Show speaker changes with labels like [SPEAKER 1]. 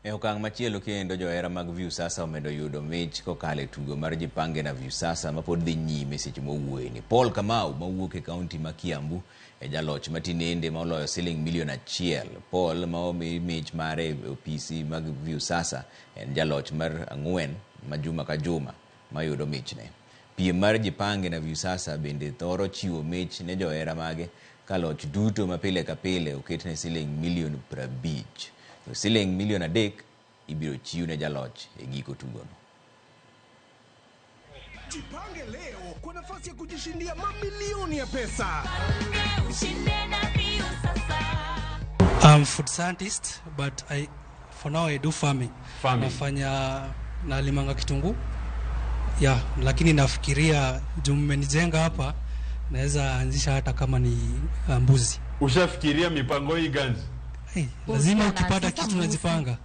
[SPEAKER 1] E okang' machielo kendo, johera mag Viusasa omedo yudo mich kokalo e tugo mar Jipange na Viusasa mapod dhi nyime seche mowuoyeni. Paul Kamau mawuok e kaunti ma Kiambu e jaloch matinende ma oloyo siling milion 1. Paul ma omi mich mare e opisi mag Viusasa en jaloch mar 4 ma juma ka juma mayudo michne. Piem mar Jipange na Viusasa bende thoro chiwo mich ne johera mage ka loch duto ma pile ka pile oketne siling milion 50. To siling milion 3 ibiro chiw ne jaloch e giko tugono.
[SPEAKER 2] Jipange leo kwa nafasi ya kujishindia mamilioni ya pesa.
[SPEAKER 3] I'm food scientist, but for now I do farming.
[SPEAKER 4] Farming.
[SPEAKER 3] Nafanya nalimanga kitunguu. Yeah, lakini nafikiria juu mmenijenga hapa naweza anzisha hata kama ni mbuzi.
[SPEAKER 4] Ushafikiria mipango hii, Ganzi?
[SPEAKER 3] Hey, lazima
[SPEAKER 5] Mbuzi
[SPEAKER 3] ukipata
[SPEAKER 5] anaanzisha
[SPEAKER 3] kitu
[SPEAKER 5] mbuzi.
[SPEAKER 3] Unajipanga.